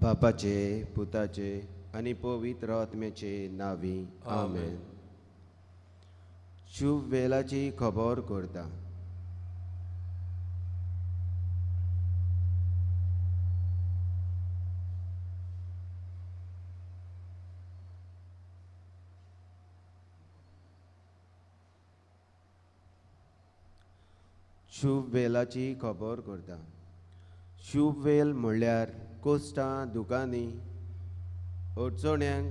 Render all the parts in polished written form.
बापाचे, पुताचे आनी पवित्र आत्म्याचे नांवी, आमेन. शुभ वेलाची खबर करता. शुभ वेलाची खबर करता. शुभ वेल म्हणल्यार कोश्टां, दुकांनी, अडचण्यांक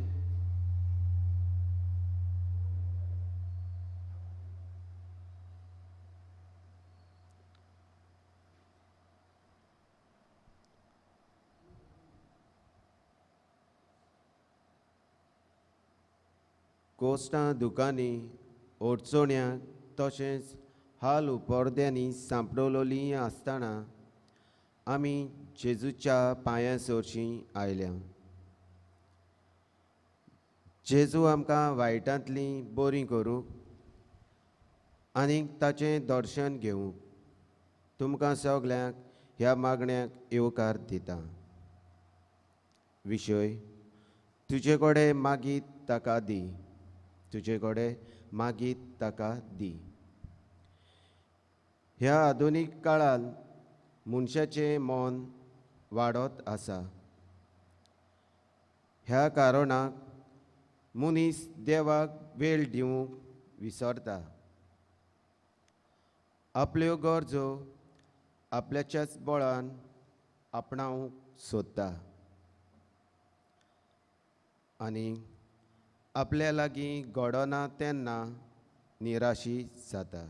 कोश्टां, दुकांनी, अडचण्यांक तशेंच हाल उपरद्यांनी सांपडलोली आसतना आमी जेजूच्या पांयां सरशीं आयल्या. जेजू आमकां वायटांतली बरी करूंक आनी ताचें दर्शन घेवंक तुमकां सगल्यांक ह्या मागण्याक येवकार दिता. विशय, तुजे कडेन मागीत ताका दी, तुजे कडेन मागीत ताका दी. ह्या आधुनीक काळांत मनशाचें मन वाडत आसा. ह्या कारणाक मनीस देवाक वेळ दिवंक विसरता. आपल्यो गरजो आपल्याच्याच बळान आपणावंक सोदता आनी आपल्या लागीं घडना तेन्ना निराशी जाता.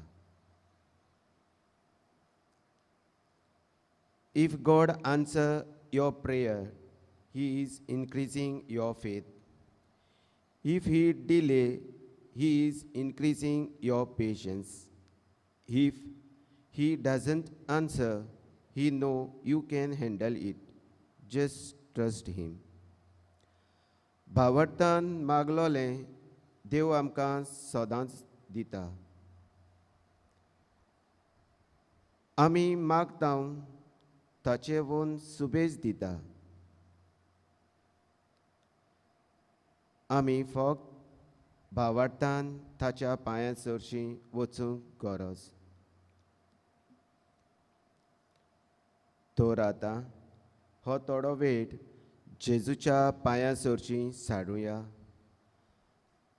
If God answer your prayer, He is increasing your faith. If He delay, He is increasing your patience. If He doesn't answer, He know you can handle it. Just trust Him. भावार्थान मागलोलें देव आमकां सदांच दिता. आमी मागता ताचे वोन सुबेज दिता. आमी फक्त भावार्थान ताच्या पांयां सरशीं वचूंक गरज. तर आतां हो थोडो वेळ जेजूच्या पांयां सरशीं साडुया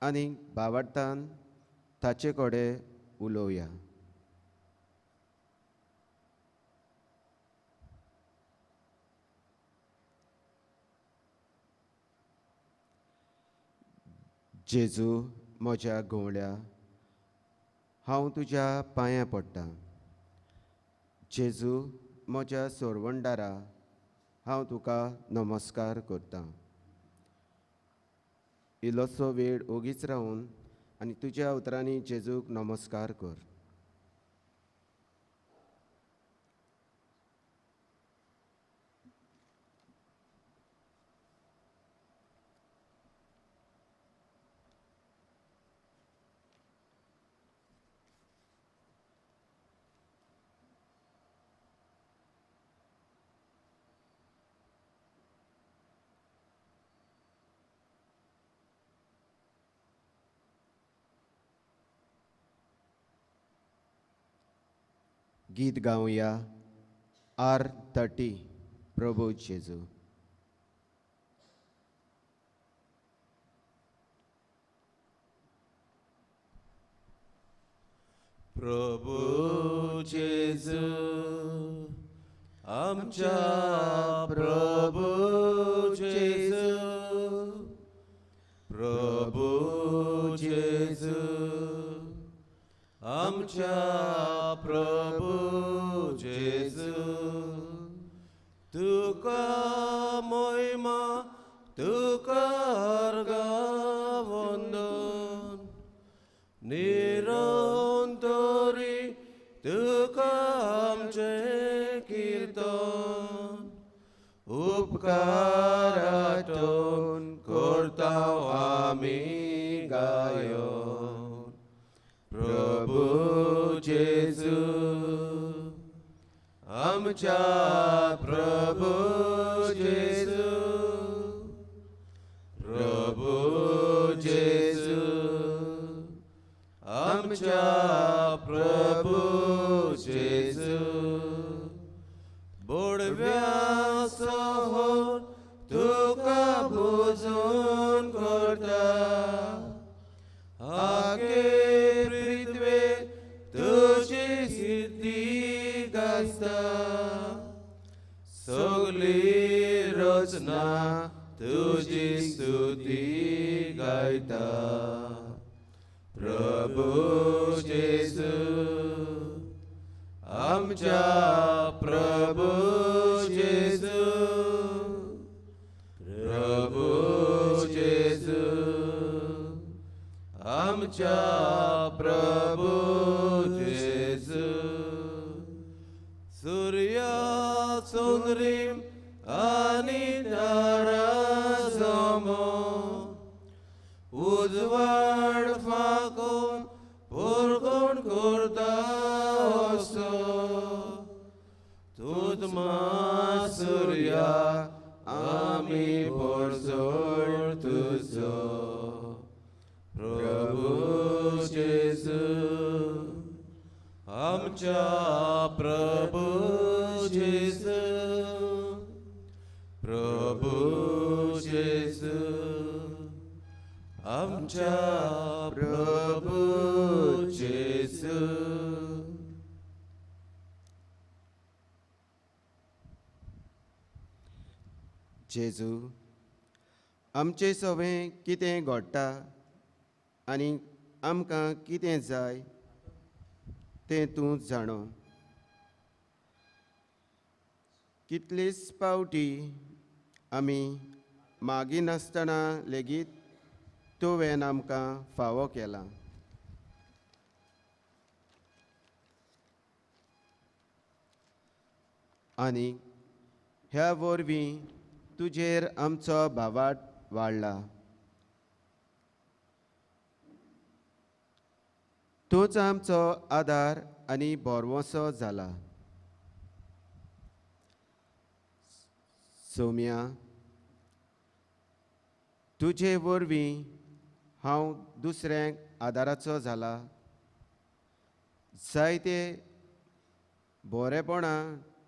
आनी भावार्थान ताचे कडेन उलोवया. जेजू म्हज्या घोवळ्या, हांव तुज्या पांयां पडटा. जेजू म्हज्या सोरवंडारा, हांव तुका नमस्कार करता. इल्लोसो वेळ ओगीच रावन आनी तुज्या उतरांनी जेजूक नमस्कार कर. गीत गावया R30 प्रभु जेजू. प्रभु जेजू आमच्या, प्रभु जेजू, प्रभु जेजू आमच्या, प्रभु जेजू, तुका मोहिमा, तुका वंदन, निरंतरी तुका आमचें कीर्तन, उपकारातून करता आमी गायन. प्रभु जेजू आमच्या, प्रभु जेजू, आमच्या प्रभू जेजू बोडव्या सहोर तुका पुजून करता आगे पृथ्वे तुजी सिद्धी गाजता सगली रचना तुजी स्तुती गायता प्रभू जेजू आमच्या प्रभू जेजू प्रभू जेजू आमच्या प्रभू जेजू सूर्या चंद्रीम आनी तारा जमो उजवाड फाकोवन पुरगोण करता असो तूंच सूर्या आमी पोरजोळ तुजो प्रभू जेजू आमच्या प्रभू जेजू प्रभू जेजू आमच्या प्रभू जेजू. जेजू आमचे सवें कितें घडटा आनी आमकां कितें जाय तें तूं जाणो. कितलेच पावटी आमी मागिनासतना लेगीत तुवें आमकां फावो केलां. आनी ह्या वरवीं तुजेर आमचो भावाट वाडला. तूंच आमचो आदार आनी भरवंसो जाला. सोम्या तुजे वरवीं हांव दुसऱ्यांक आदाराचो जाला. जायते बरेपणां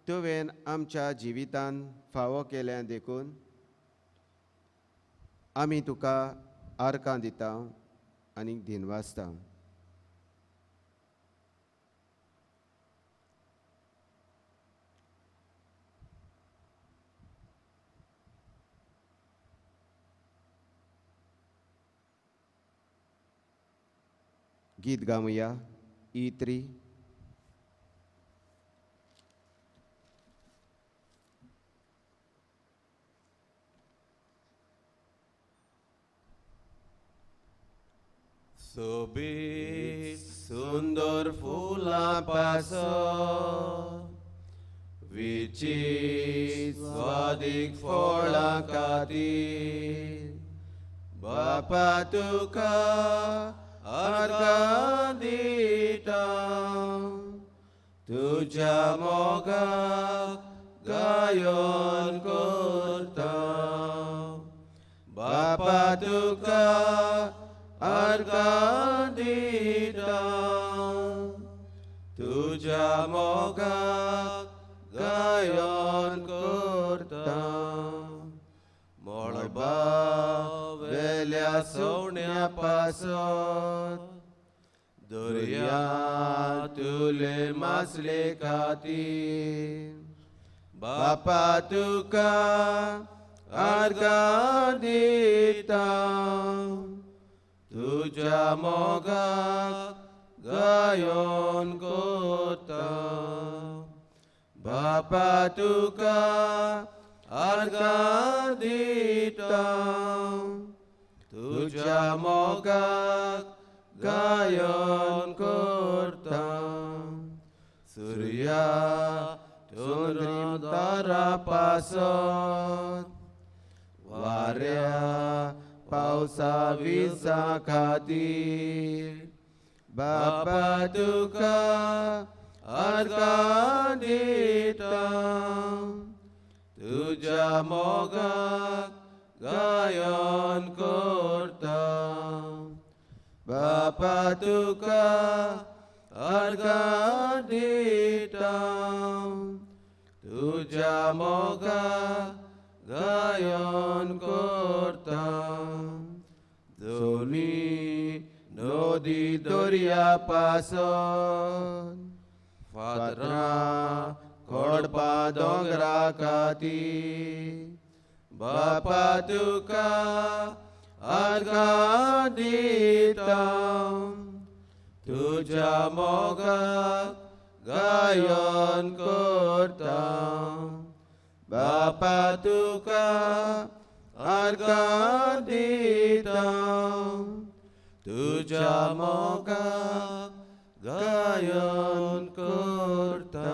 तुवें आमच्या जिवितान फावो केल्या देखून आमी तुका आर्कां दिता आनी दिनवासता. गीत गावया E3. सोबीत सुंदर फुलां पासत विची स्वादीक फळां खातीर बापा तुका आर्गां दिता तुज्या मोगाक गायन करता बापा तुका आर्गां दिता तुज्या मोगाक गायन करता मळबा वेल्या सवण्या पासत दर्यांतले मासले खातीर बापा तुका आर्गां दिता तुज्या मोगाक गायन करता बापा तुका आर्गां दिता तुज्या मोगाक गायन करता सुर्या चंद्रीम तारा पासत वाऱ्या पावसा विजा खातीर बापा तुका आर्गां दिता तुज्या मोगाक गायन करता बापा तुका अर्घां दिता, तुज्या मोगाक गायन करता. दोनी नदी दर्या पासून, फातरां खडपा दोंगरा खातीर, बापा तुका अर्घां दिता, तुज्या मोगाक गायन करता. बापा तुका अर्घां दिता, तुज्या मोगाक गायन करता.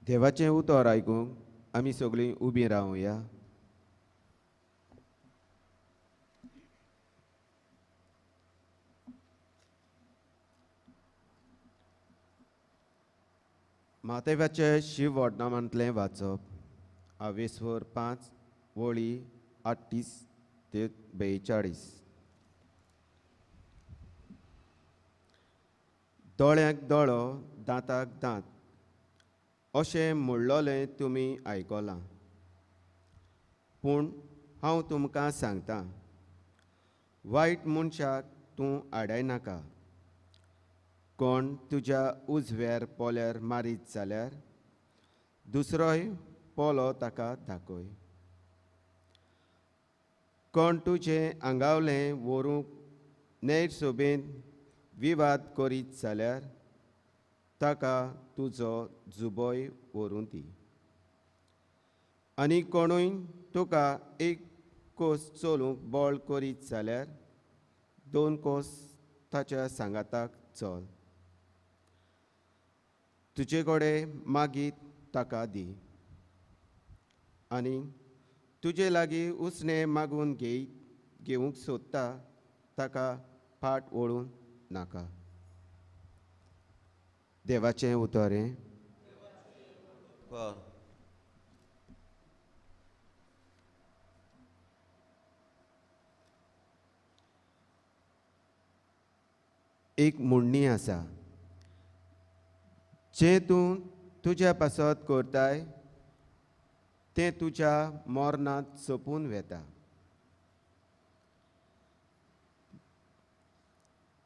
देवाचें उतर आयकूंक आमी सगळीं उबीं रावया. मातेवाचें शिव वडनामांतलें वाचप, आवेस्वर 5 वळी 38 ते 42. दोळ्याक दोळो, दांताक दांत अशें म्हणलोलें तुमी आयकलां, पूण हांव तुमकां सांगतां, वायट मनशाक तूं आडायनाका. कोण तुज्या उजव्यार पोल्यार मारीत जाल्यार दुसरोय पोलो ताका दाखय. कोण तुजें आंगावलें व्हरूंक नेट सोबेन विवाद करीत जाल्यार ताका तुजो जुबोय व्हरूं दी. आनी कोणूय तुका एक कोस चलूंक बळ करीत जाल्यार 2 कोस ताच्या सांगाताक चल. तुजे कडेन मागीर ताका दी, आनी तुजे लागीं उसणें मागून घेवंक सोदता ताका फाट वळूं नाका. देवाचें उतर हें. एक म्हणणी आसा, जें तूं तुज्या पासत करताय तें तुज्या मरणांत सोंपून वेता,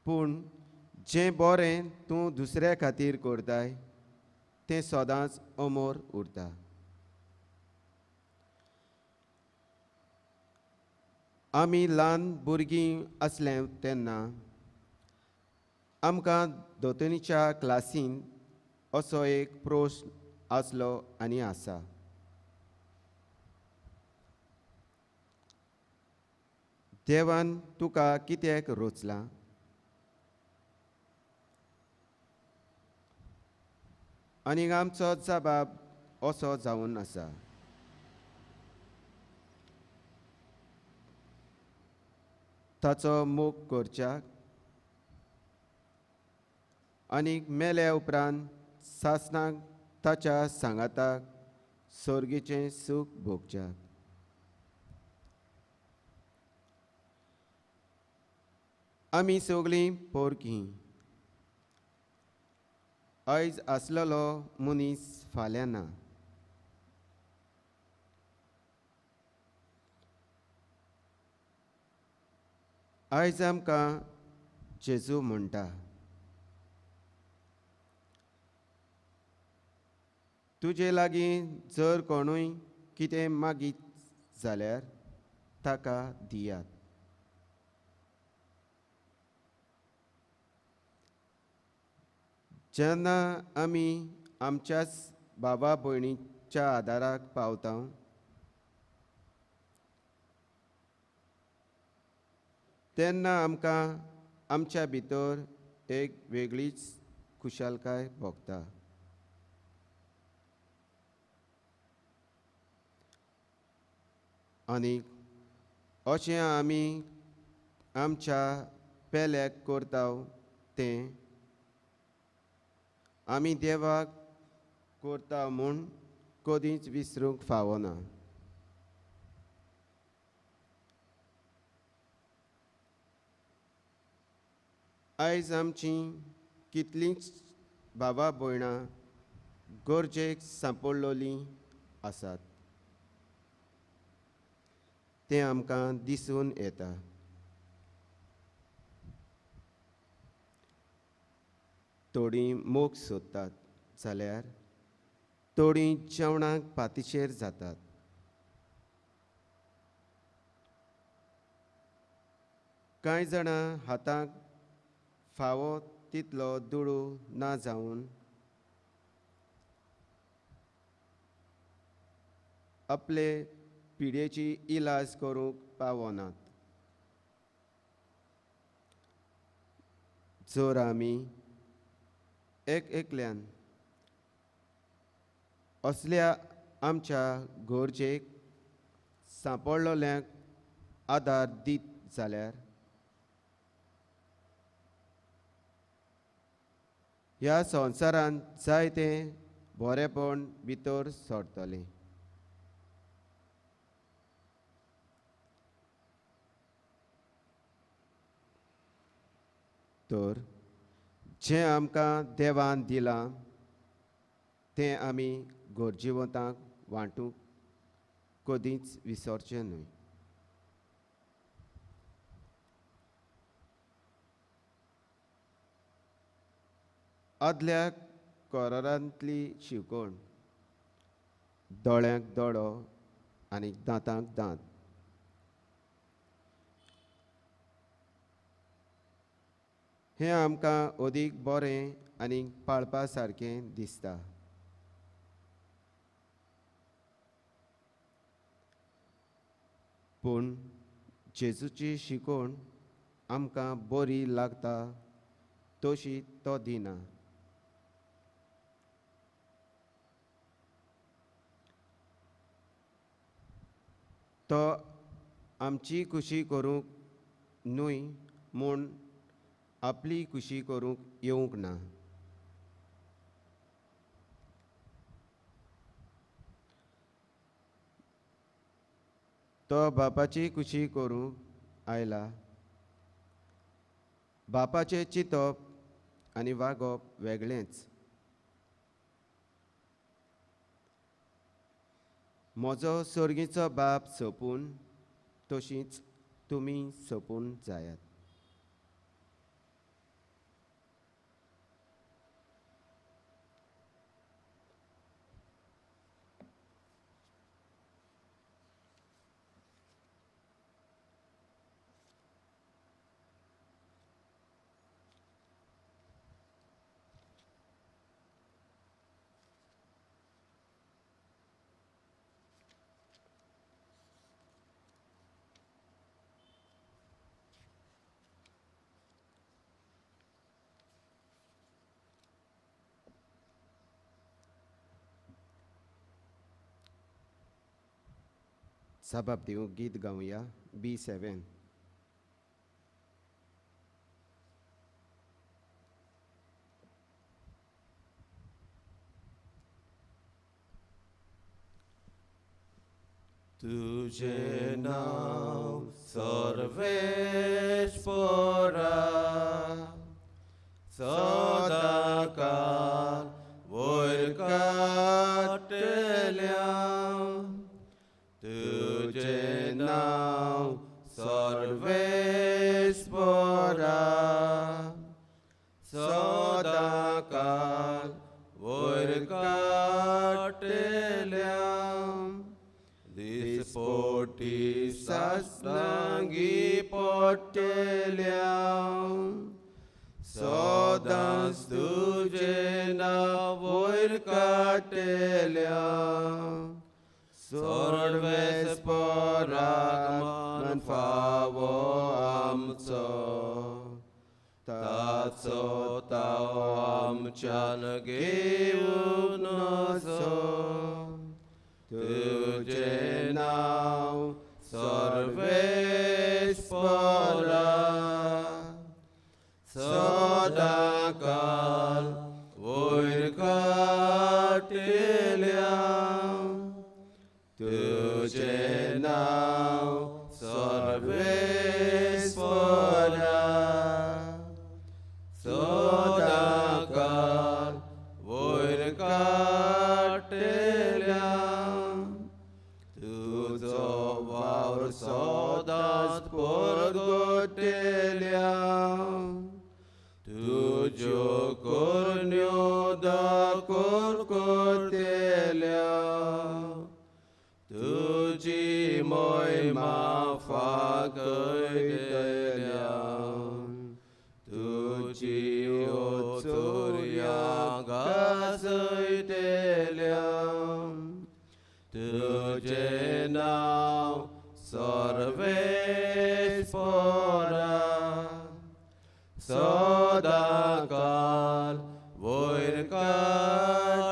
पूण जें बरें तूं दुसऱ्या खातीर करताय तें सदांच अमर उरता. आमी ल्हान भुरगीं आसले तेन्ना आमकां दोतोनीच्या क्लासीन असो एक प्रस्न आसलो आनी आसा. देवान तुका कित्याक रोचलां? आनी आमचो जबाब असो जावन आसा, ताचो मोग करच्याक आनी मेल्या उपरांत सासणाक ताच्या सांगाताक सर्गीचें सूख भोगच्याक. आमी सगळीं पोरकीं. आयज आसलेलो मनीस फाल्यां ना. आयज आमकां जेजू म्हणटा, तुजे लागीं जर कोणूय कितें मागीत जाल्यार ताका दियात. जेन्ना आमी आमच्याच बाबा भयणीच्या आदाराक पावता तेन्ना आमकां आमच्या भितर एक वेगळीच खुशालकाय भोगता. आनी अशें आमी आमच्या पेल्याक करता तें आमी देवाक करता म्हूण कदींच विसरूंक फावना. आयज आमची कितलींच भावा भयणां गरजेक सांपडलोलीं आसात तें आमकां दिसून येता. थोडीं मोग सोदतात जाल्यार थोडीं जेवणाक पातिशेर जातात. कांय जाणां हाताक फावो तितलो दुडू ना जावन आपले पिडेची इलाज करूंक पावनात. जर आमी एक एकल्यान असल्या आमच्या गरजेक सांपडलोल्यांक आदार दीत जाल्यार ह्या संवसारांत जायतें बरेपण भितर सरतलें. तर जें आमकां देवान दिलां तें आमी गरजेवंतांक वांटूंक कदींच विसरचें न्हय. आदल्या करारांतली शिकवण दोळ्यांक दोळो आनी दांतांक दांत हें आमकां अदीक बरें आनी पाळपा सारकें दिसता. पूण जेजूची शिकवण आमकां बरी लागता तशी तो दिना. तो आमची खुशी करूंक न्हय म्हूण आपली खुशी करूंक येवंक ना. तो बापाची खुशी करूंक आयला. बापाचें चिंतप आनी वागप वेगळेंच. म्हजो सर्गीचो बाप सोंपून तशीच तुमी सोंपून जायात. साबाब दिवं गीत गावया B7. तुझे नाव सर्वेस्परा सदाकाल वयर काडटल्या. तुझे नाव सर्वेस्परा सदाकाल वयर काडटल्या. दिसपोटी सासनांगी पडटल्या सदांच तुझे नांव वयर काडटल्या. सर्वेस्पराक मान फावो आमचो ताचो ताव आमच्यान घेवन नजो. तुझे नांव सर्वेस्परा सदाकाल वयर काडटल्या. परगटेल्या तुज्यो करण्यो दाखोवन करतल्या तुजी मोहिमा फाकयतल्या तुजी ओचोर्या गाजयतल्या तुजें नांव सर्वेस्परा सदांकाल वयर काडटल्या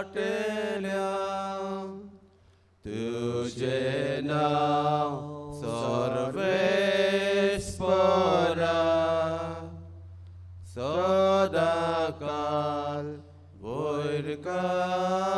तुजें नांव सर्वेस्परा सदांकाल वयर काडटल्या.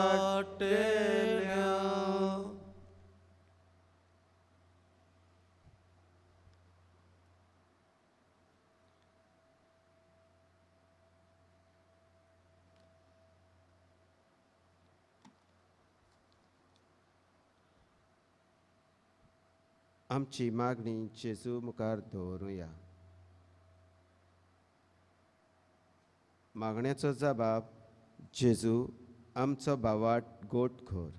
आमची मागणी जेजू मुखार दवरुया. मागण्याचो जबाब जेजू आमचो भावाट गोटखोर.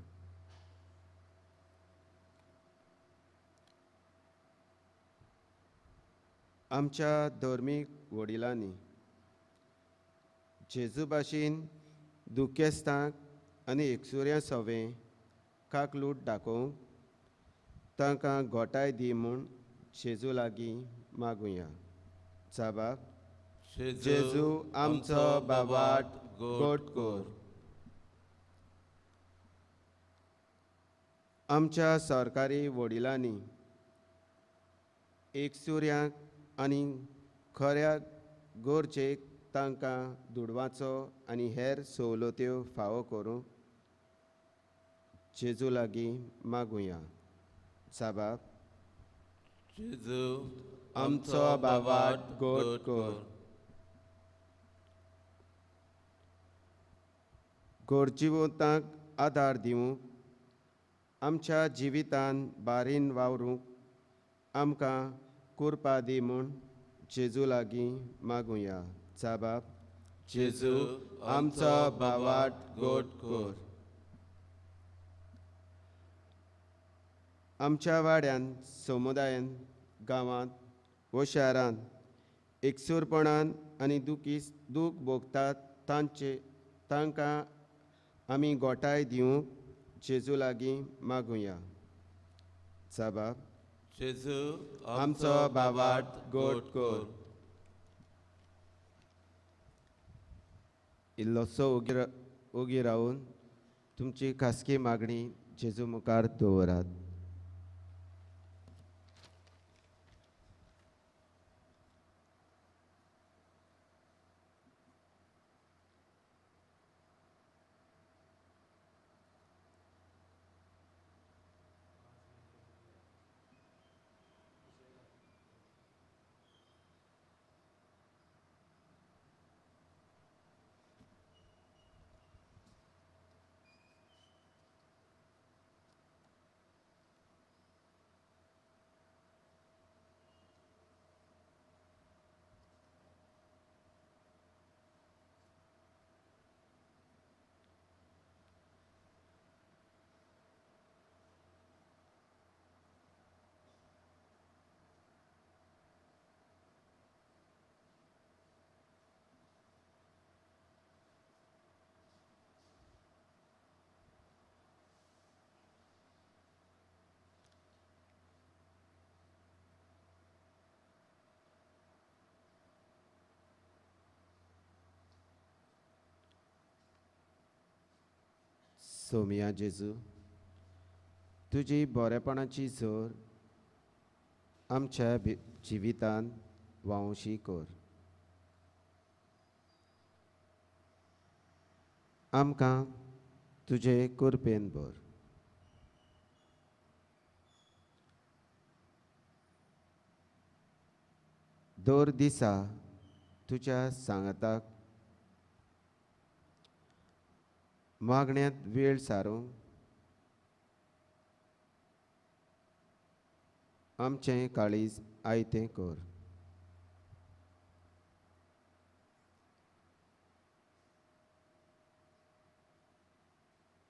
आमच्या धर्मीक वडिलांनी जेजू भाशेन दुखेस्तांक आनी एकसुऱ्या सवें काकलूट दाखोवंक तांकां गोटाय दी म्हूण जेजू लागीं मागुया. जबाब जेजू आमचो बाबाट गोटकोर. आमच्या सरकारी वडिलांनी एकसुऱ्यांक आनी खऱ्या गरजेक तांकां दुडवाचो आनी हेर सवलत्यो फावो करूंक जेजू लागीं मागुया. साबाब जेजू आमचो बाबाट गोटकोर. गरजेवंतांक आदार दिवंक आमच्या जिवितान बारीन वावरूंक आमकां कुरपा दी म्हूण जेजू लागीं मागुया. साबाब जेजू आमचो बाबाट गोटकोर. आमच्या वाड्यान समुदायान गांवांत वो शारांत एकसूरपणान आनी दूख भोगतात तांचे तांकां आमी गोटाय दिवंक जेजू लागीं मागुया. साबाब जेजू आमचो बाबाट गोटकोर. इल्लोसो ओगी रावन तुमची खासगी मागणी जेजू मुखार दवरात. सोमिया जेजू तुजी बरेपणाची जोर आमच्या जिवितान व्हांवशी कर. आमकां तुजे कृपेन भर. दर दिसा तुज्या सांगाताक मागण्यांत वेळ सारूंक आमचें काळीज आयतें कर.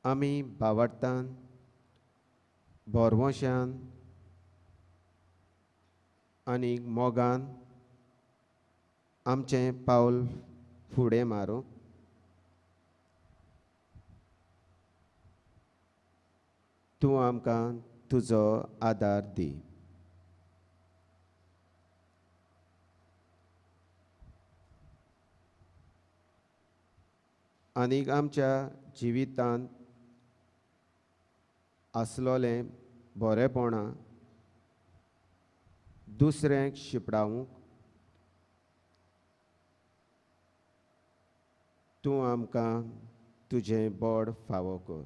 आमी भावार्थान, भरवंशान आनी मोगान आमचें पावल फुडें मारूंक तूं आमकां तुजो आदार दी. आनीक आमच्या जिवितांत आसलोलें बरेपणां दुसऱ्यांक शिपडावंक तूं आमकां तुजें बोड फावो कर.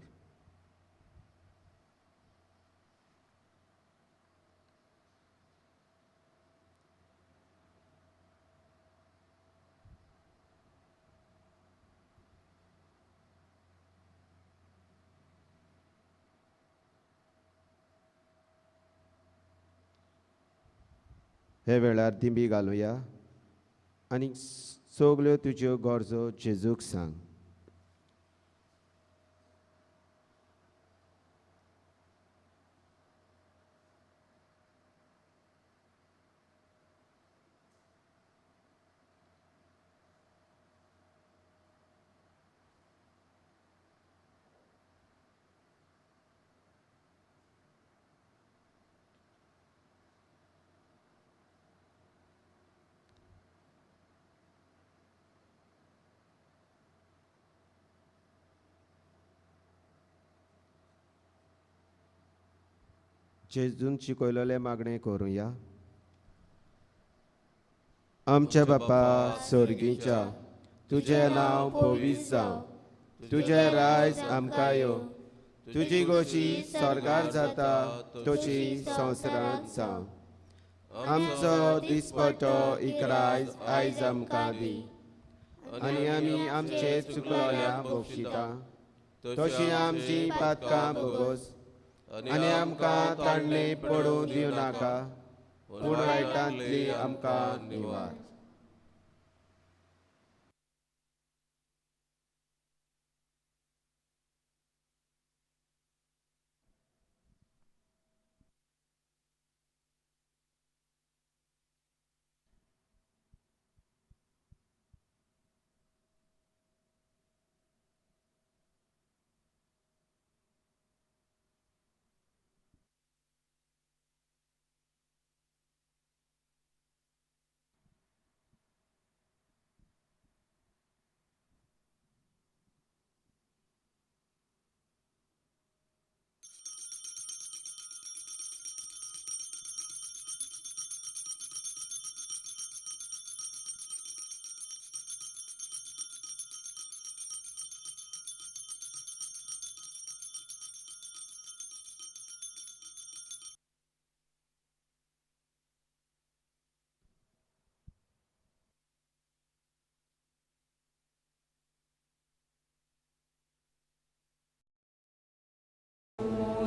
हे वेळार दिंबी घालुया आनी सगल्यो तुज्यो गरजो जेजूक सांग. जेजून शिकयलेलें मागणें करुया. आमच्या बापा स्वर्गीच्या, तुजें नांव पवित्र जावं, तुजें रायज आमकां यो, तुजी गोशी स्वर्गार जाता तशी संवसारांत जावं. आमचो दिसपटो इकरायज आयज आमकां दी आनी आमी आमचे चुकलोल्या बक्षिता तशी आमची पातकां भोगोस आनी आमकां ताणणे पडूं दिवं नाका, पूण वायटांतली आमकां निवार.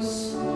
So